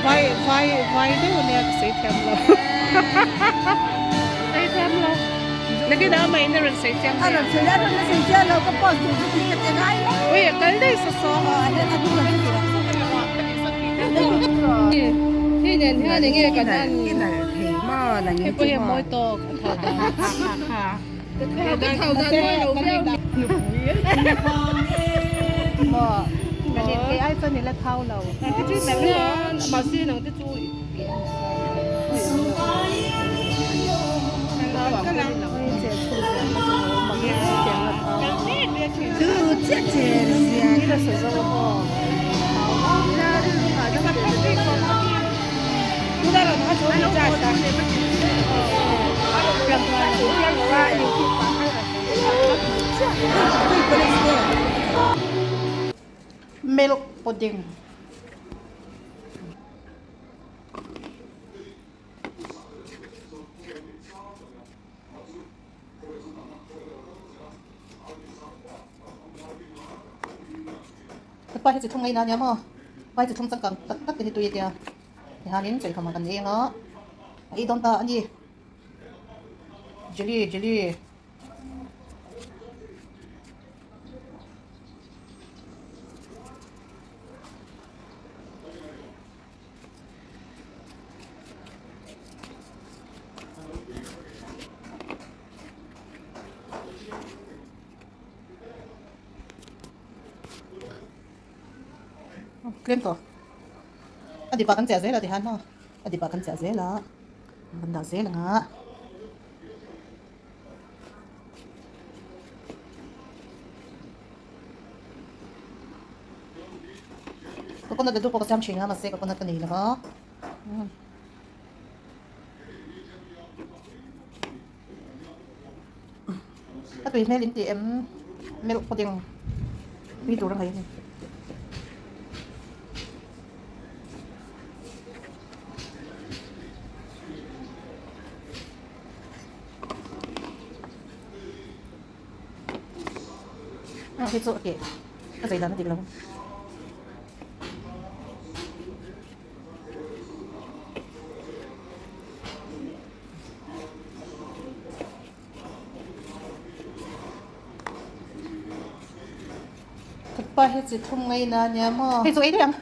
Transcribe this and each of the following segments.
Vai vai vai deuh ania ka sawi thiam lo. Sawi thiam lo. Nakin ah amah in a rawn sawi chiang A rawn sawi a rawn la sawi chiang lo ka post tur chu tih ka ti ngai lo. Ui a kal daih sa saw. Aw a a hnung lam chu ti Hei nen hian enge kan an. I nal thei maw nang Hei pawh hi a mawi tawk a thau dan. Ka thau dan mawi lo viau. Maw ka nih kei ai chuan i la thau lo. Mahse nang te chu i en Milk pudding. Pa hi chi thum ngei na nia maw vai chi thum changkang tak tak te hi tui a tia tihianin chawihkham ang kan nei anga a ei dawn ta a ni jelly jelly. Tlem tawh a dip ah kan chiah zel a tihian maw a dip ah kan chiah zel a kan dah zel ang a. Coconut laddu pawh ka siam thin a mahse coconut ka nei lo va a tui hmel in tih em milk pudding tui tur ang hai a ni. Hei chu a keh a zei dan a dik lo. Pa hi chi thum ngei na nia maw. Hei chu ei daih ang.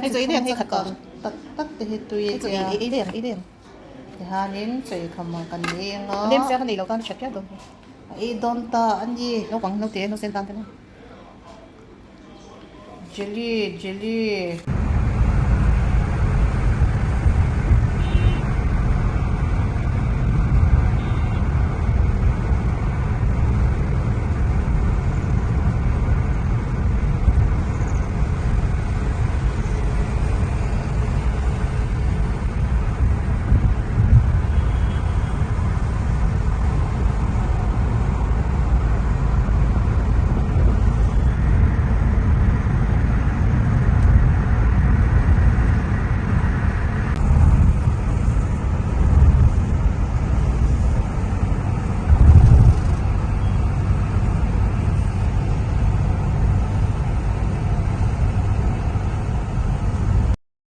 Hei chu ei daih ang hei khat tawh. Tak tak te hi tui a tia. Hei chu ei daih ang ei daih ang. Tihianin chawihkham ang kan nei anga. Lem sia kha nei lo tan a that viau dawn hi. A ei dawn ta a ni. Naupang naute nausen tan te maw. Jelly jelly.